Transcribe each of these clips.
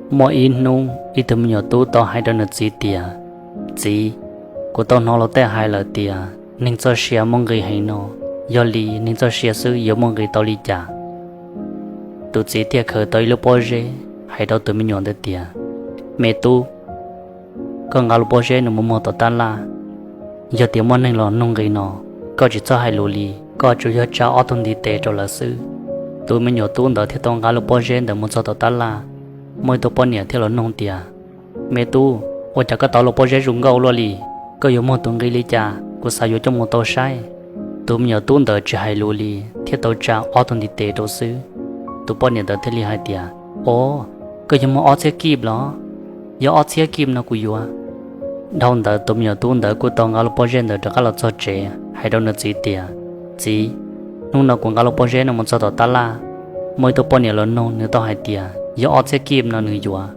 Muaj ib hnub ib tug me nyuam tub tau hais rau nws txiv tias, Txiv, kuv tau hnov luag tej hais lawm tias neeg txoj sia muaj nqis heev no, yog li neeg txoj sia xwb yuav muaj nqis tau li cas? Tus txiv thiaj khaws tau ib lub pob zeb hais rau tus me nyuam ntawd tias, Me tub, koj nqa lub pob zeb no mus muag tom tab laj. Yog tias muaj neeg los nug nqis no, koj tsis txhob hais lus li, koj tsuas yog tsa ob tug ntiv tes rau lawv xwb. Tus me nyuam tub ntawd thiaj tau nqa lub pob zeb ntawd mus txog tom tab laj. Muaj ib tug poj niam thiaj los nug tias, Me tub, ua cas koj tau lub pob zeb zoo nkauj luaj li? Koj yuav muag tus nqis li cas? Kuv xav yuav coj mus tau saib. Tus me nyuam tub ntawd tsis hais lus li, thiaj tau tsa ob tug ntiv tes rau xwb. Tus poj niam ntawd thiaj li hais tias, O, koj yuav muag ob txhiab kib los? Yog ob txhiab kib no kuv yuav. Dhau ntawd tus me nyuam tub ntawd kuj tau nqa lub pob zeb ntawd rov qab los txog tsev hais rau nws txiv tias, Txiv, hnub no kuv nqa lub pob zeb no mus txog tom tab laj, muaj ib tug poj niam los nug, nws tau hais tias yog ob txhiab kib no nws yuav.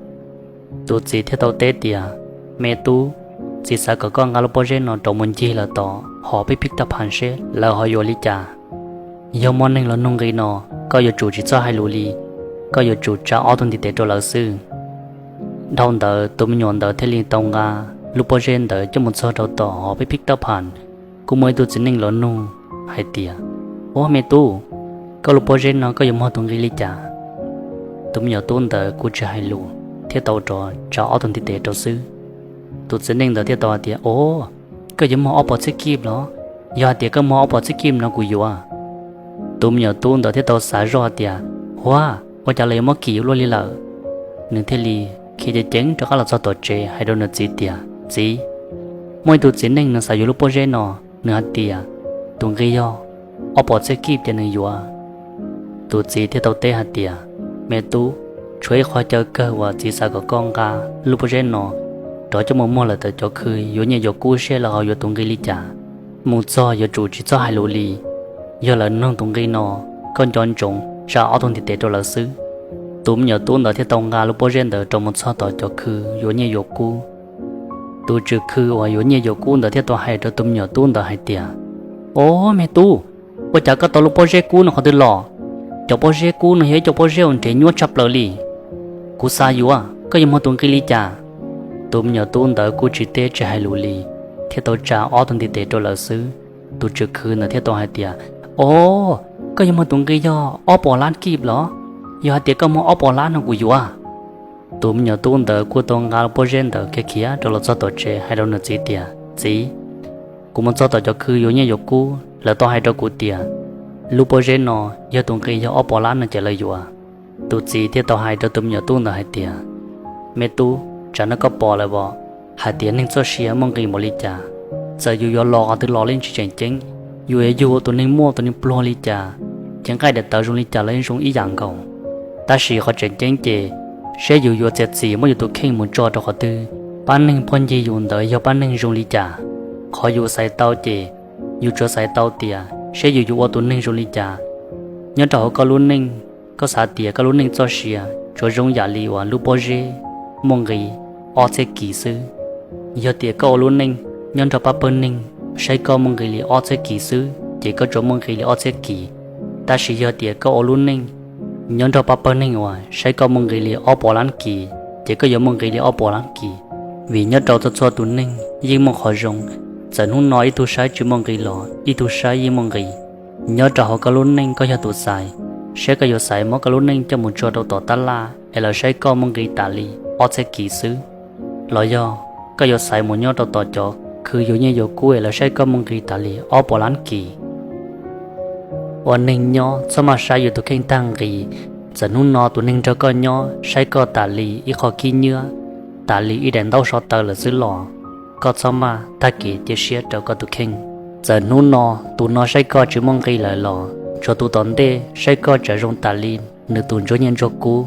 Tus txiv thiaj tau teb tias, Me tub, txiv xav kom koj nqa lub pob zeb no rov mus ncig lawm tom hov pib phij taj phas seb lawv ho yuav li cas. Yog muaj neeg los nug nqis no, koj yuav tsum tsis txhob hais lus li, koj yuav tsum tsa ob tug ntiv tes rau lawv xwb. Dhau ntawd tus me nyuam ntawd thiaj li tau nqa lub pob zeb ntawd coj mus txog rau tom hov pib phij taj phas. Kuj muaj ib tug txiv neej los nug hais tias, O me tub, koj lub pob zeb no koj yuav muag tus nqis li cas? Tus me nyuam tub ntawd kuj tsis hais lus, thiaj tau rov tsa ob tug ntiv tes rau xwb. Tus txiv neej ntawd thiaj tau hais tias, O, koj yuav muag ob puas txhiab kib los? Yog hais tias koj muag ob puas txhiab kib no kuv yuav. Tus me nyuam tub ntawd thiaj tau xav zoj hais tias, Huab, ua cas lawv yuav muab kim luaj li lawm? Nws thiaj li khiav ceev ceev rov qab los txog tom tsev hais rau nws txiv tias, Txiv, muaj ib tug txiv neej nws xav yuav lub pob zeb no, nws hais tias tus nqis yog ob puas txhiab kib ces nws yuav. Tus txiv thiaj tau teb hais tias, Me tub, tshuav ib qho chaw kawg uas txiv xav kom koj nqa lub pob zeb no rov coj mus muag lawm tom cov khw yuav nyiaj yuav kub seb lawv ho yuav tus nqis li cas. Mus txog yuav tsum tsis txhob hais lus li, yog lawv nug tus nqis no, koj nco ntsoov tsa ob tug ntiv tes rau lawv xwb. Tus me nyuam tub ntawd thiaj tau nqa lub pob zeb ntawd rov mus txog tom cov khw yuav nyiaj yuav kub. Tus tswv khw uas yuav nyiaj yuav kub ntawd thiaj tau hais rau tus me nyuam tub ntawd hais tias, O me tub, ua cas koj tau lub pob zeb kub no qhov twg los? Cov pob zeb kub no yog ib co pob zeb uas nrhiav nyuaj tshaj plaws li. Kuv xav yuav, koj yuav muag tus nqis li cas? Tus me nyuam tub ntawd kuj tsis teb tsis hais lus li, thiaj tau tsa ob tug ntiv tes rau lawv xwb. Tus tswv khw ntawd thiaj tau hais tias, O, koj yuav muag tus nqis yog ob puas lab kib los? Yog hais tias koj muag ob puas lab no kuv yuav. Tus me nyuam tub ntawd kuj tau nqa lub pob zeb ntawd khiav khiav rov los txog tom tsev hais rau nws txiv tias, Txiv, kuv mus txog tom cov khw yuav nyiaj yuav kub, lawv tau hais rau kuv tias lub pob zeb no yog tus nqis yog ob puas lab no ces lawv yuav. Tus txiv thiaj tau hais rau tus me nyuam tub ntawd hais tias, Me tub, tsam no koj pom lawm os, hais tias neeg txoj sia muaj nqis npaum li cas. Txawm yus yuav los qhov twg los li tsis tseem ceeb, yus yuav yug ua tus neeg muaj tus neeg pluag li cas, ces nqaij daim tawv zoo li cas los yeej zoo ib yam nkaus. Tab sis qhov tseem ceeb ces, saib yus yuav txiav txim muab yus tus kheej mus tso rau qhov twg, pab neeg pog ncig yus ntawd yog pab neeg zoo li cas. Qhov yus xaiv tau ces, yus tsuas xaiv tau tias saib yus yuav ua tus neeg zoo li cas. Nyob rau hauv koj lub neej, koj xav tias koj lub neej txoj sia tsuas zoo yam li uas lub pob zeb muaj nqis ob txhiab kis xwb. Yog tias koj ua lub neej nyob nrog pab pawg neeg, saib koj muaj nqis li ob txhiab kis xwb ces koj tsuas muaj nqis li ob txhiab kis. Tab sis yog tias koj ua lub neej nyob nrog pab pawg neeg uas saib koj muaj nqis li ob puas lab kis, ces koj yuav muaj nqis li ob puas lab kis. Vim nyob rau txhua txhua tus neeg yeej muaj qhov zoo, txawm hnub no ib tug saib tsis muaj nqis los ib tug saib yeej muaj nqis. Nyob rau hauv koj lub neej koj yog tus xaiv, saib koj yuav xaiv muab koj lub neej coj mus tso rau tom tab laj es lawv saib koj muaj nqis tas li ob txhiab kis xwb, los yog koj yuav xaiv mus nyob rau tom cov khw yuav nyiaj yuav kub es lawv saib koj muaj nqis tas li ob puas lab kis. Ua neeg nyob txhob maj saib yus tus kheej tag nqis. Txawm hnub no tus neeg nrog koj nyob saib koj tas li ib qho khib nyiab, tas li ib daim ntaub so taw lawm xwb los, koj txhob maj tag kev cia siab rau koj tus kheej. Txawm hnub no tus no saib koj tsis muaj nqis lawm los tsuav tus tom ntej saib koj tsam zoo tas li nws tus ntsuag nyiaj ntsuag kub.